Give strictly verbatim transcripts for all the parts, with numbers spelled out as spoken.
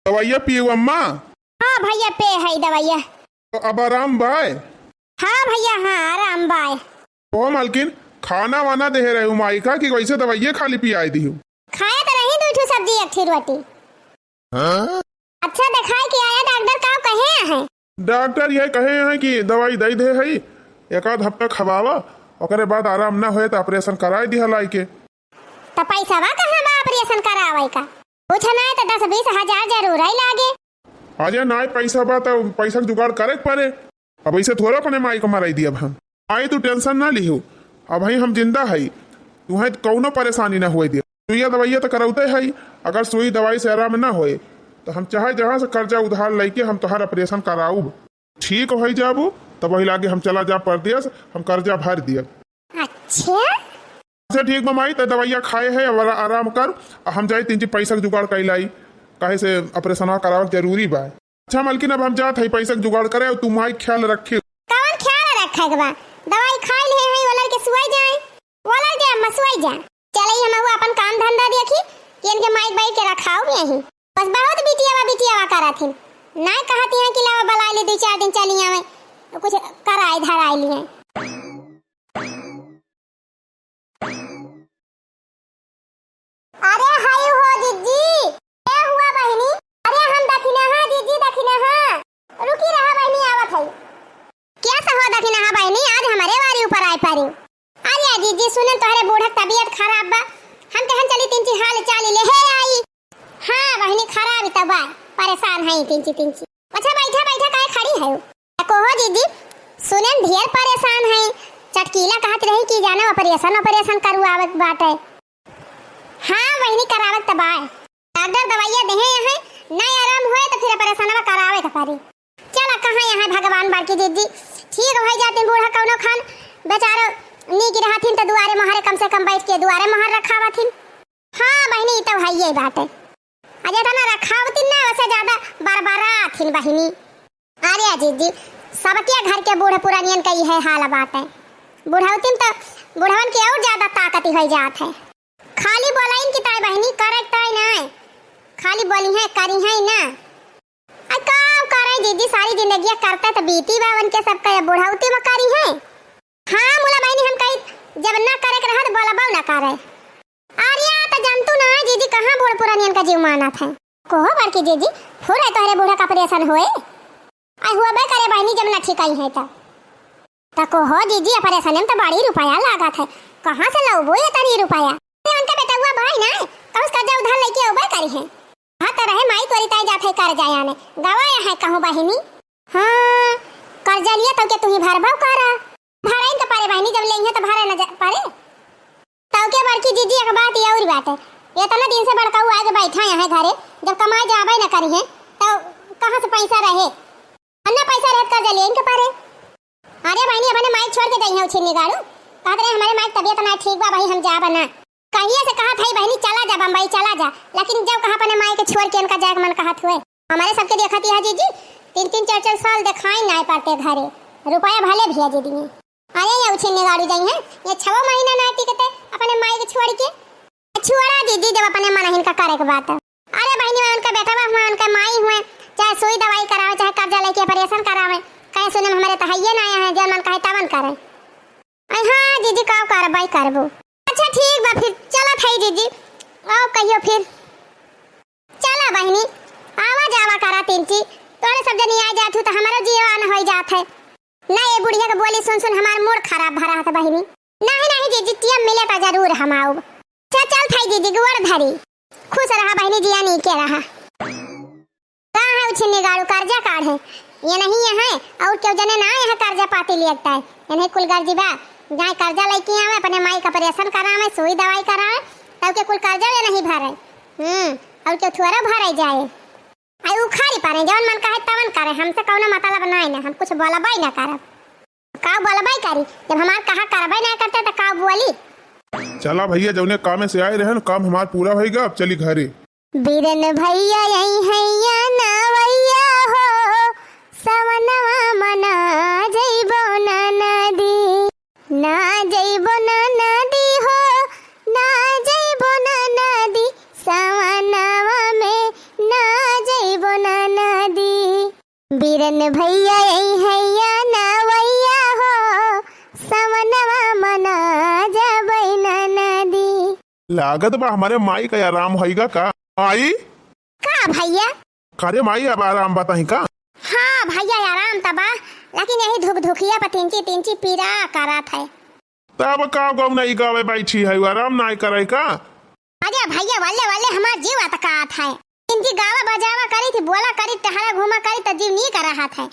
दवाइया पियउ अम्मा? हाँ भइया, पे है दवाइया। तो अब आराम बाय? हाँ भइया, हाँ, आराम बाय। ओ मालकिन, खाना वाना देहे रहे माई का कि वैसे दवाइये खाली पियाए दिहु? खाए तो रही दुइ ठो सब्जी, एक ठो रोटी। हाँ? अच्छा, देखाए के आया डॉक्टर, का कहे हैं? डॉक्टर ये कहे हैं कि दवाई दे दे है, एक आध हफ्ता खवावा, ओकरे बाद आराम ना होए तो ऑपरेशन कराए दिहा लाई के। तो पैसा बा कहाँ बा ऑपरेशन करावे का? कुछ ना तो दस बीस हजार जरूर है लागे। अरे नाय पैसा बा तो पैसा के जुगाड़ करे के पड़े। अब ऐसे थोड़ा अपने माई को मराई दिया हम। आई तू टेंशन ना लिहो, अब भाई हम जिंदा है, तुम्हें कौनो परेशानी ना होए दिया। सुइया दवाइया तो करौते है, अगर सुई दवाई से आराम ना होए तो हम चाहे जहाँ से कर्जा उधार लेके हम तोहार ऑपरेशन कराउब। ठीक हो जाबू तो वही लागे हम चला जा परदेश, हम कर्जा भर दिया। अच्छा। अच्छा ठीक बा माई, त दवाइया खाए है, अब आराम कर, आ हम जाई तीन चीज पैसा के जुगाड़ कई लाई, काहे से ऑपरेशनवा करावक जरूरी बा। अच्छा मलकिन, अब हम जात है पैसा के जुगाड़ करे, तू माई ख्याल रखे। कवन ख्याल रखे के बा? दवाई खाई ले है, वलर के सुआई जाए, वलर के अम्मा सुआई जाए। चले हम वो अपन काम धंधा देखी कि इनके माई बाई के रखाओ भी यहीं। बस बहुत बिटियावा बिटियावा करत हिन, ना कहती हैं कि लावा बला ले दो चार दिन चली आवे, कुछ कराए धराए लिए। अरे हाय हो जिज्जी, क्या हुआ बहिनी? अरे हम दखिना हा जिज्जी, दखिना हा। रुकी रहा बहिनी, आवत है। क्या से हो दखिना हा बहिनी, आज हमरे वारी ऊपर आए पारी। अरे जिज्जी सुनन तोहरे बूढ़ा तबीयत खराब बा, हम कहन चली तिनची हाल चाल ले हे आई। हाँ बहिनी, खराब ही तो बा, परेशान है तिनची तिनची। अच्छा बैठा बैठा काहे खड़ी है? कहो जिज्जी, सुनेन ढेर परेशान है। चटकीला कहत रही कि जाने ऑपरेशन, ऑपरेशन करवावे के बाटे। हाँ बहिनी, करावे के त बाय। डॉक्टर दवाइया देहे हैं, नहीं आराम होए तो फिर ऑपरेशनवा करावे के पड़ी। चला कहाँ यहाँ भगवान बड़की जिज्जी, ठीक हो जाते बूढ़ा कौनो खान, बेचारो नीक रहथिन तो दुआरे मोहरे कम से कम बैठ के दुआरे मोहर रखावथिन। हाँ बहिनी, ई तो हइये बाटे। आ जेतना रखावतिन ना, ओसे ज्यादा बरबराथिन बहिनी। अरे जिज्जी, सबके घर के बूढ़ पुरानियन का इहे हाल बाटे। बुढ़ौतिन तो बुढ़वन के और ज्यादा ताकत होइ जात है। खाली बोलाइन की ताई बहिनी, करे ताई नाय। खाली बोली है, करी है ना। आ का करे जिज्जी, सारी जिंदगी करते तो बीती बा उनके सबका, ये बुढ़ौती में करी है। हाँ मुला बहिनी, हम कही जब ना करे के रहा तो बोलबो ना करे। अरे, त जनतू ना जिज्जी, कहाँ बूढ़ पुरानियन का जीव मानत है। कहो बड़की जिज्जी, फुर है तोहरे बूढ़ा का ऑपरेशन होए? आई हुआ बे करे बहिनी, जब ना ठीक आई है त। त कहो जिज्जी, ऑपरेशन में तो बड़ी रुपया लागत है, कहाँ से लउबो ये तनी रुपया? अरे, उनका बेटउआ भाई ना, कहूँ से कर्जा उधार लेके अउबे करी है। हाँ, त रहे माई तोरी ताई जात है कर्जा याने, गवा है कहूँ बहिनी। हाँ, कर्जा लिया तो के तू ही भरबो करा। भरे न तो पारे बहिनी, जब लेइहे तो भरे न जा-, पारे। तब के बड़की जिज्जी एक बात ये और बात है, इतना दिन से बड़का हुआ के बैठा यहाँ घरे, जब कमाए जाबे न करी है, तो कहाँ से पैसा रहे? अन्ना पैसा रहे तो कर्जा लेइहे के पारे। अरे बहिनी, अपने माई छोड़ के जाइए उछिन्नी गाड़ू, कहत रहे हमारे माई तबीयत ना ठीक बा, भाई हम जाब ना। कहिए से कहत है बहिनी, चला जा बम्बई, चला जा, लेकिन जब कहा अपने माई के छोड़ के इनका जाए के मन कहत हुए। हमारे सबके देखत है जिज्जी, तीन तीन चार चार साल देखाई ना पाते घरे, रुपया भले भेज दिए। अरे ये उछिन्नी गाड़ू जाई है, ये छवा महीना ना टिकते अपने माई के छोड़ के। छोड़ा जिज्जी, जब अपने मनहिन का करे के बात। अरे बहिनी, मैं उनका बेटा बा हुआ, उनका माई हुए, चाहे सुई दवाई करावे, चाहे कर्जा लेके ऑपरेशन करावे, कहे सुने में हमारे तो हइये ना है, जब मन कहे तवन करे। आई हाँ जिज्जी, का करबाई करबो। अच्छा ठीक बा, फिर चलत है जिज्जी, आओ कहियो फिर। चला बहिनी, आवा जावा करा तिनची, तोरे सब जनी आ जात हु तो हमारो जीवान हो जात है। ना, ये बुढ़िया के बोली सुन सुन हमार मूड खराब भरा है बहिनी। नहीं नहीं जिज्जी, टियम मिले तो जरूर हम आउब। चल चल थाई जिज्जी, गोड़ धरी। खुश रहा बहिनी, जिया नीके रहा। का है उछिन्नी गाड़ू, कर्जा काढ़े? ये नहीं ये है, और क्यों जने ना यहाँ कर्जा पाती लियता है। इन्हें कुल गर्जी बा, जाए कर्जा लेके आवे, अपने माई का ऑपरेशन करावे, सुई दवाई करावे, तब के कुल कर्जा ये नहीं भरे। हम्म, और क्यों थोड़ा भरे जाए। आई उखाड़ी पारे, जवन मन कहे तवन करे, हमसे कौनो मतलब नहीं ना, हम कुछ बोलबे ना करब। का बोलबे करी, जब हमार कहा करबे ना करते तो का बोली? चला भैया, जौने कामे से आए रहे न, काम हमार पूरा होइगा, अब चली घरे। बीरन भैया यही हैया ना भैया हो, सवनवा मना जइबो ना नदी। ना जइबो ना नदी हो, ना जइबो ना नदी, सवनवा में ना जइबो। बीरन भैया अइहैं या नवैया हो, सवनवा मना जबै ननदी। लागत बा हमरे माई का आराम होइगा का? माई? का भैया? का रे माई, अब आराम बताई का? हाँ भैया, आराम त बा, लेकिन यही धुक धुकिया पर तिनची तिनची पीरा करत है। तब का गौ नहीं गावे बैठी है, आराम नहीं करे का? अरे भैया, वल्ले वल्ले हमार जीव अतकात है। इनकी गावा बजावा करी थी, बोला करी, टहरा घूमा करी त जीव नीक रहत है।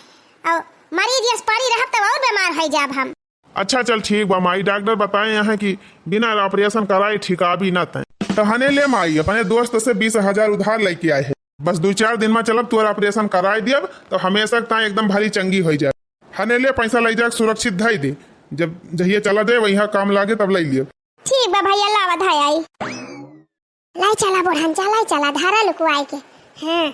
और मरीज यस परी रहब तब और बीमार होइ जाब हम। अच्छा चल ठीक बा माई, डॉक्टर बताए हैं कि बिना ऑपरेशन कराए ठिकाबी न तय। तो हने ले माई, अपने दोस्त से बीस हजार उधार लेके आए है। बस दो चार दिन में चलब, तोर ऑपरेशन कराए दियब, तो हमेशा ताई एकदम भली चंगी होइ जाए। हने ले पैसा ले जाके सुरक्षित धई दे, जब जहिया चला दे वहिया काम लागे तब ले लियब। ठीक बा भैया, लावा धाय आई। लाई चला बुढ़न, चला चला, धारा लुकवाई के। हाँ,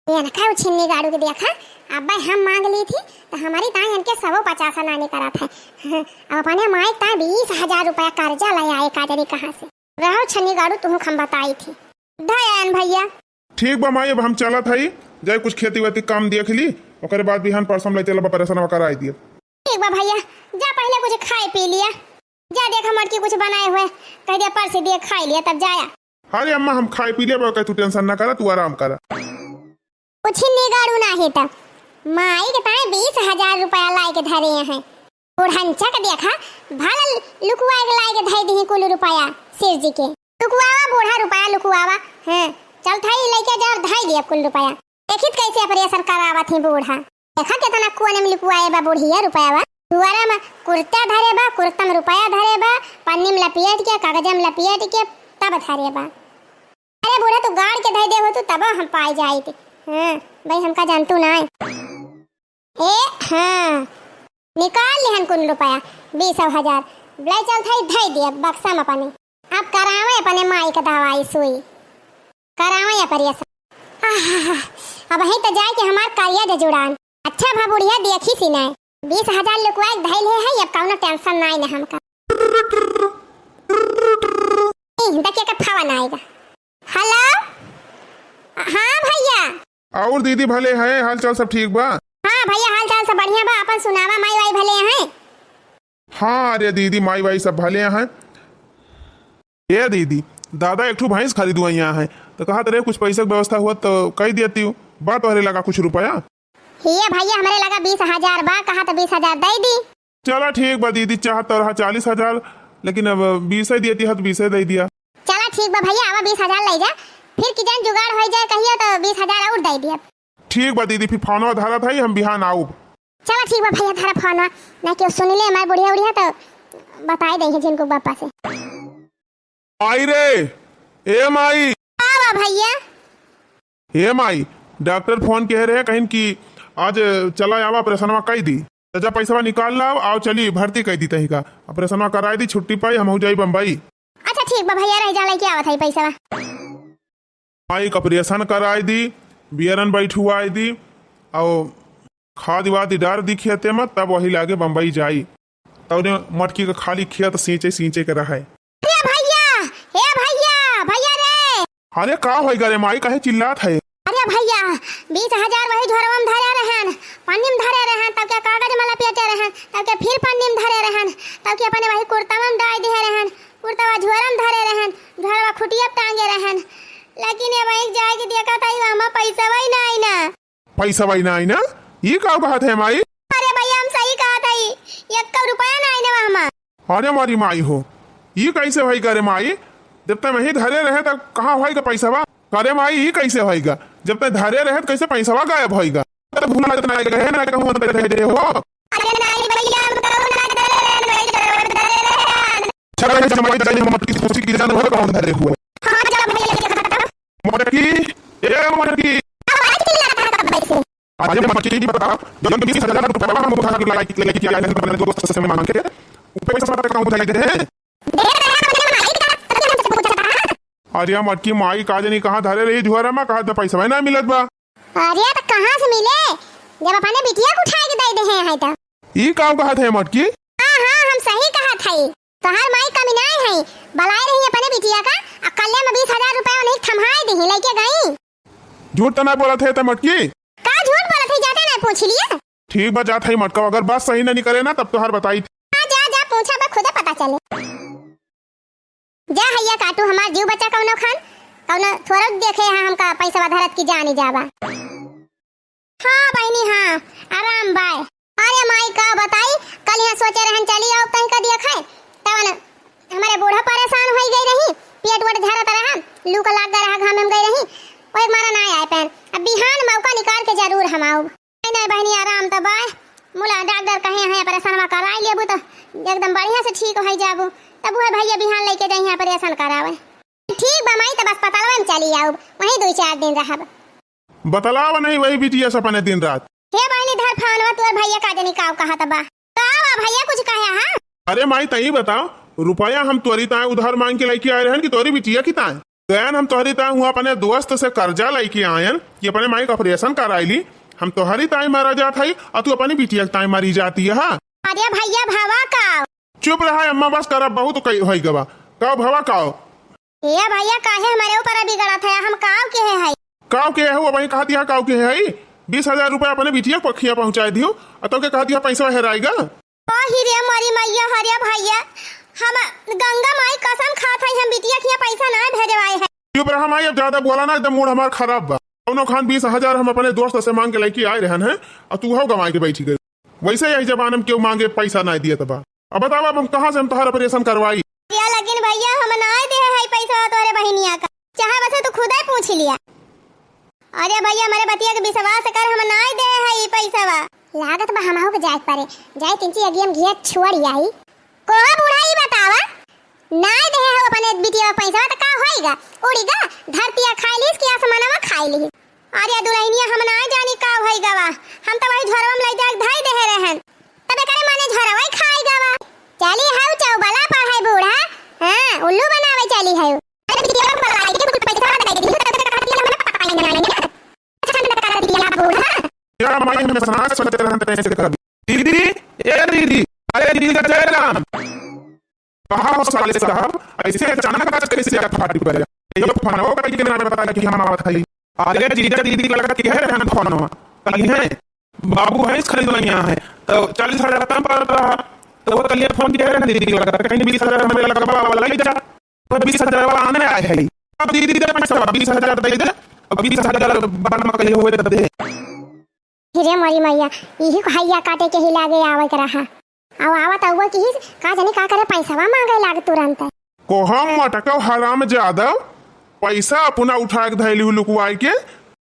ये ना खाओ छिन्नी गाड़ू के देखा, अब हम मांग ली थी तो हमारी ताई इनके सबो पचास आने करा था। हाँ, अब अपने माई ताई बीस हजार रुपया कर्जा ले आए काजरी कहाँ से। रहो छन्नी गाड़ू, तुहूँ हम बताई थी। धाय आयन भैया। ठीक बा माई, अब हम चलत हई, जाए कुछ खेती वेती काम देख ली, ओकरे बाद बिहान परसों ले चलब, ऑपरेशन कराई दिए। ठीक बा भैया, जा पहले कुछ खाए पी लिया। जा देखा मटकी कुछ बनाए हुए, कह दिया परस दिए खाई लिया तब जाया। अरे अम्मा, हम खाए पी लेबे, तू टेंशन ना करा, तू आराम करा। कुछ निगाड़ू नाही त माई के ताई बीस हजार रुपया लाए के धरे हैं। बुढ़नचा के देखा, भल लुकुआ के लाए के धरे दिही कुल रुपया सिर जी के। लुकुआवा बूढ़ा रुपया लुकुआवा, हाँ, चल थाई लेके जा, धाई दिया कुल रुपया। देखित कैसे ऑपरेशन करावत ही बूढ़ा। देखा केतना कोने में लुकुआए बा बुढ़िया रुपयावा। दुआरा में कुर्ता धरे बा, कुर्ता में रुपया धरे बा, पन्नी में लपेट के, कागज में लपेट के तब धरे बा। अरे बूढ़ा, तू गाड़ के धई दे हो तू तब हम पाई जाइत। हाँ, भाई हमका जानतू ना। ए, हाँ, निकाल लिहन कुल रुपया, बीस हजार। ले चल थाई धई दिया बक्सा में अपने। अब करावे अपने माई के दवाई सुई। करावे ऑपरेशन। आहा, अब ही तो जाए के हमार करिया दे जुड़ान। अच्छा भा बुढ़िया देखी सी नाय, बीस हजार लुकवाए के धइल है, अब कौनो टेंशन नाय न हमका। ई, देखिए के फोन आएगा। हेलो, हाँ भैया। और दीदी भले हैं, हाल चाल सब ठीक बा? हाँ भैया, हाल चाल सब बढ़िया बा, अपन सुनावा, माई वाई भले हैं? हाँ, अरे दीदी, माई वाई सब भले हैं। ए दीदी, दादा एक ठो भैंस खरीदुआ यहाँ है, तो कहत रहे कुछ पैसा के व्यवस्था हुआ तो कह देती हूँ, बा तोहरे लगा कुछ रुपया? ये भैया, हमरे लगा बीस हजार बा, कहा तो बीस हजार दे दी। चला ठीक बा दीदी, चाहत तो रहा चालीस हजार, लेकिन अब बीस ही देती है तो बीस ही दे दिया। चला ठीक बा भैया, आवा बीस हजार ले जा, फिर की जान जुगाड़ हो जाए कहियो तो बीस हजार और दे दिया। ठीक बा दीदी, फिर फोनवा धरत है, हम बिहान आउब। चला ठीक बा भैया, धरा फोनवा, ना केहू सुन ले हमार बुढ़िया उढ़िया तो बताए दे है जिनको बापा से। आई रे, ए माई। का बा भैया? ए माई, डॉक्टर फोन कहे रहे कहिन कि आज चला आवा ऑपरेशनवा कई दी। तो जा पैसवा निकाल लाओ, आओ चली भर्ती कई दी तही का। ऑपरेशनवा कराई दी, छुट्टी पाई, हम हो जाई बम्बई। अच्छा ठीक बा भैया, रह जा, लेके आवत है पैसवा। माई का ऑपरेशन कराई दी, बियरन बैठुआई दी, आओ खाद वाद डार दी खेते में, तब वही लागे बम्बई जाई। तौने मटकी के खाली खेत सींचे सींचे के रहे। अरे भैया, हे भैया, भैया रे। अरे का होइगा रे माई, काहे चिल्लात है? अरे भैया, बीस हजार वही झोरवा में धरे रहन, पन्नी में धरे रहन, तब के कागज में लपेटे रहन, तब के फिर पन्नी में धरे रहन, तब के अपने वही कुर्ता में डाल दिए रहन, कुर्ता झोरा में धरे रहन, झोरवा खुटिया पे टांगे रहन। लेकिन ये वहीं जाए के देखा था, वहाँ पैसा वही ना आई ना। पैसा भाई ना आई ना? ई का कहत है माई? अरे भैया, हम सही कहत हई, एक्को रुपया ना आई ना हमार। अरे मारी माई हो, ई कैसे होई करे माई? जब तक वहीं धरे रहे तब कहाँ होई का पैसवा? अरे माई, ई कैसे होई का? जब तक धरे रहे तो कैसे पैसवा गायब होई का? तो भूला ना रहे ना कहूँ तो रहे हो। अरे नहीं भैया, हम कहूँ ना धरे रहे, नहीं धरे रहे। छगड़ा के जमाई जाई हम मटकी सोची की जान हो कौन धरे हुए। हाँ, जा भैया, ये खत्म। मटकी, ए मटकी। आवाज चिल्ला रहा था कब से? अरे मटकी, बता, जब बीस हजार रुपया हम उधार लाई, लेके आए हैं अपने दोस्त से मांग के, ऊपर पैसा बता कहाँ उधार दे हैं? दे रहे हैं, अपने मालिक का, तभी हमसे पूछा था। अरे मटकी, माई का जानी कहाँ धरे रही झोरा में, कहा था पैसा ना मिलत बा। अरे तो कहाँ से मिले, जब अपने बिटिया को उठा के दे दे हैं, है तो। ई का कहत है मटकी? हाँ, हाँ, हम सही कहत हई। तोहार माई कमी नाय है, बलाए रही अपने बिटिया का, आ कल्ले में बीस हजार रुपया उन्हें थम्हाए दिही, लेके गई। झूठ तो ना बोलत है त मटकी? का झूठ बोलत है, जा पूछ लिया। ठीक बा, जात हई मटका, अगर बात सही ना निकले ना, तब तोहार बताई। हाँ, जा, जा, पूछा बा, खुदे पता चले। जा हैया काटू, हमार जीव बचा कौनो खान, कौनो थोड़ा देखे यहाँ हमका पैसा धरत की जानी जाबा। हाँ बहिनी, हाँ, आराम बाय। अरे माई, का बताई, कल यहाँ सोचे रहन चली आओ तहीं का देखे, तवन हमारे बूढ़ा परेशान होई गई रही, पेट वेट झरत रहा, लू का लाग गए रहा, घाम में गई रही, ओए मारा ना आए पैन। अब बिहान मौका निकाल के जरूर हम आउब। नहीं, नहीं बहिनी, आराम तो बाय, मुला डॉक्टर कहे हैं ऑपरेशनवा कराई लेबू तो एकदम बढ़िया से ठीक होई जाबू, तब वह भैया बिहान लेके जाई हैं ऑपरेशन करावे। ठीक बा माई, तब अस्पतालवा में चली आउब, वहीं दो चार दिन रहब। बतलावा नहीं वही बिटिया से अपने दिन रात। हे बहिनी, धर फोनवा, तोर भैया का जनी काव कहत बा। का बा भैया, कुछ कहे हाँ? अरे माई, तई बताओ, रुपया हम तोरी ताए उधार मांग के लेके आए रहन कि तोरी बिटिया की ताए? गयन हम तोहरी ताए हुआ अपने दोस्त से कर्जा लेके आयन कि अपने माई का ऑपरेशन कराई ली। हम तोहरी ताए मारा जात हई और तू अपनी बिटिया के ताए मारी जाती है। अरे भैया, भवा का? चुप रहा अम्मा, बस करब, बहुत कई होई गवा। का भवा का? ए भैया, काहे हमारे ऊपर अभी गलत है? हम काव के है, है? काव के है, वो वही कहती है, काव के है? बीस हजार रुपया अपने बिटिया के पखिया पहुँचाए दियो, और तो के कहती है, पैसा हेराएगा। ओ हिरे मोरी मैया, हरे भैया, हम गंगा माई कसम खात है, हम बिटिया के यहाँ पैसा ना भेजवाए है। चुप रहा माई, अब ज्यादा बोला ना, एकदम मूड हमार खराब बा। कौनो खान बीस हजार हम अपने दोस्त से मांग के लेके आए रहन है, और तू हो गंवाए के बैठी गई। वैसे यही जमाना में केहू मांगे पैसा नाहीं दियत बा। अब बतावा, अब हम कहाँ से हम तोहार ऑपरेशन करवाई? या लेकिन भैया, हम नाहीं देहे हई पैसा तोरे बहिनिया का, चाहे वैसे तू खुदे पूछ लिया। अरे भैया, हमरे बतिया के विश्वास कर, हम नाहीं देहे हई पैसा। लागत बा हमहू के जाए के परे, जाए तिनची अगियम घिया छोड़ आई। कोहा बूढ़ा, ई बतावा, नाय देहे हो अपने बिटिया पैसा, त का होइगा? उड़िगा? धरतिया खाई लीस कि आसमानवा खाई ली? अरे दुल्हनिया, हम नाय जानी का होइगा बा, हम त वही झोरवा में लई जाके धई देहे रहन, तब एकरे माने झोरवा ही खाइगा बा। चली हऊ चौबला पढ़ाई बूढ़ा, हाँ, उल्लू बनावे चली हऊ। अरे बिटिया पढ़ाई के कुछ पैसा दे दी, तब तक खाती हम पाई ना लेंगे। अच्छा, हम बता दी बिटिया बूढ़ा। क्या माई हमें सनास सोचते रहते हैं, ऐसे कर। दीदी, ए दीदी, अरे दीदी का जय राम। कहाँ हो साले साहब, ऐसे अचानक आज कैसे आया फाटी पर? ये फोनवा करके ना पता कि हम आवत हई। अरे जीजा दीदी लगा के है रहन फोनवा। कही है, बाबू भैंस खरीदने यहाँ है, तो चालीस हजार कम पड़ता है, तो वो कल फोन किया है ना दीदी लगा, कहीं बीस हजार हमें लगवा वाला ले जा। तो बीस हजार वाला आने आए है, अब दीदी दे पैसा, बीस हजार दे दे, अब बीस हजार बाद में कहीं होए तो दे। हिरे मोरी मैया, इही को हैया काटे के ही लागे आवे के रहा। अब आवत हुआ कि ही का जाने का करे, पैसवा मांगे लाग तुरंत। कोहम मटकव हराम जादव, पैसा अपना उठा के धैली हु लुकवाई के,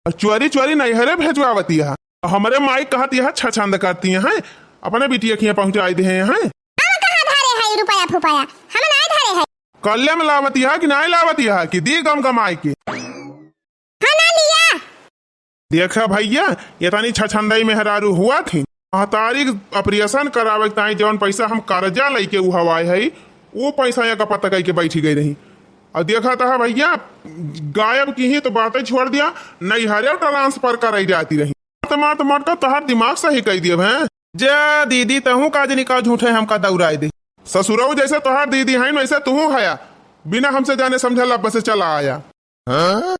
और चोरी चोरी नैहरे भेजवावती है। हमरे माई कहती है छछंद करती हैं, अपने बिटिया खिया पहुँचाई दे हैं। हम कहाँ धरे है रुपया फुपया, हम नाय धरे है। कल्ले में लावती है कि नाय लावती है कि दी गम गमाई के। हाँ ना लिया। देखा भैया, ये तनी छछंदई मेहरारू हुआ थी। महतारी के ऑपरेशन करावे के ताई जौन पैसा हम कर्जा लइके उहवाए हई, वो पैसा यहाँ का पता कइके बैठी गई रही। और देखा था भैया, गायब की ही तो बातें छोड़ दिया, नैहरे ट्रांसफर कराई जाती रही। मार तो मार तो मार तो तोहार दिमाग सही कई दिए हैं। जा दीदी, तहूँ का जनी का झूठे हमका दौड़ाए दे। ससुरऊ जैसे तोहार दीदी हैं, वैसे तू हया। बिना हमसे जाने समझे लब से चला आया। हाँ?